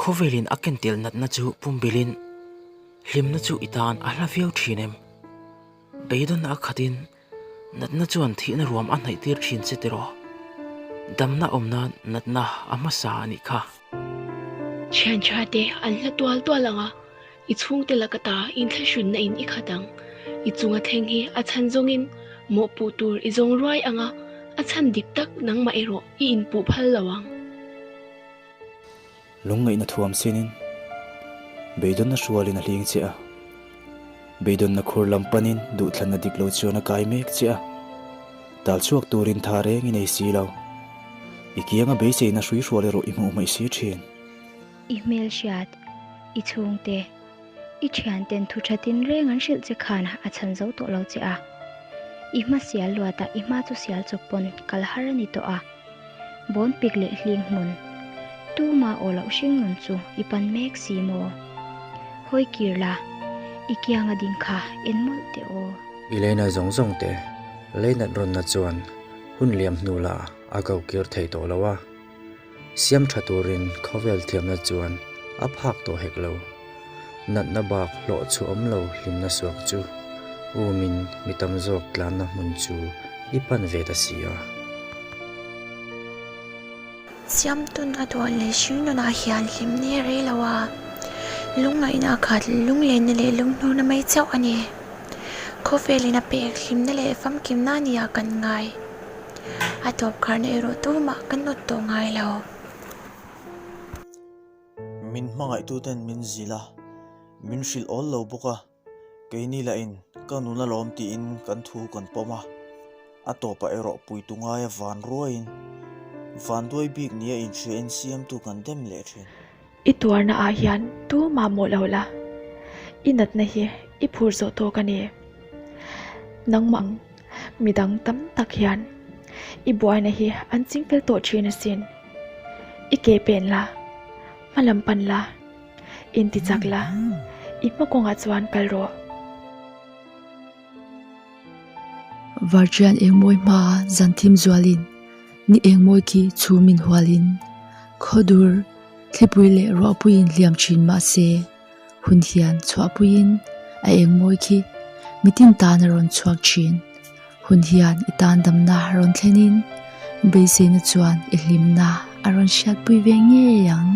Khawvelin a kentel natna chu pumbilhin hlimna chu i tan a hla viau thin em? Beidawnna a khatin natna chuan thihna ruam a hnaih tir thin che tiraw? Damna awm nan natna a hmasa a nih kha. Thian tha te an hla tual tual ang a, i chhungte laka ta inthlahrunna in i khat ang. I chunga thleng hi a chhan zawngin mawhpuh tur i zawng ruai ang a, a chhan dik tak nangmah erawh i inpuh phal lo ang. Lungngaihna thuam sinin beidawnna hrualin a hling che a, beidawnna khur lam panin duhthlanna dik lo chuan a kai mek che a, tal chhuak turin tha reng i nei si lo. I kianga beiseina hrui hrual erawh i hmuh hmaih si thin. I hmelhriat, i chhungte, i thianten thu tha tin reng an hrilh che khan a chhan zo tawh lo che a. I hma sial luatah i hma chu sial chawp pawn kal har a ni tawh a. Bawn pik leh hling hmun. Tuma aw loh hring nun chu i pan mek si maw? Hawi kir la, i kianga ding kha en mawlh teh aw. I leina zawng zawng te leinat rawnna chuan hun liam hnu la a ko kir thei tawh lo a, siam tha turin khawvel thiamna chuan a phak tawh hek lo. Natna bak hlawh chhuah awm lo hlimna suak chu umin mi tam zawk tlanna hmun chu i pan ve ta si a. Siamtun a duan leh hringnunah hian hlimni a rei lo a, lungngaihna a khat, lunglenna leh lunghnurna mai chauh a ni. Khawvelin a pek hlimna leh famkimna a nia kan ngai. A tawpkharna erawh tumah kan awt tawh ngai lo. Min hmangaihtuten min zilh a, min hrilh awl lo bawk a, keini lahin ka nun alawm tiin kan thu kan pawm a, a tawpah erawh puitu ngaia van ruaiin vanduai bik nia inhriain siamtu kan dem leh thin. I tuarna ah hian tu mamawh lo la, i natna hi i phur zawh tawk a ni. Nangmah ang midang tam tak hian i buaina hi an ching fel tawh thin asin. I ke pen la, hma lam pan la, inti chak la, i hma kawngah chuan kal rawh. Varṭian engmawi hma zan thim zualin, ni engmawi khi chhumin hualin, khawdur, thlipui leh ruahpuiin hliam thin mah se, hun hian chhuahpuiin a engmawi khi mitin tan a rawn chhuak thin. Hun hian i tan damna rawn thlenin, beiseina chuan i hlimna a rawn hriatpui ve ngei ang.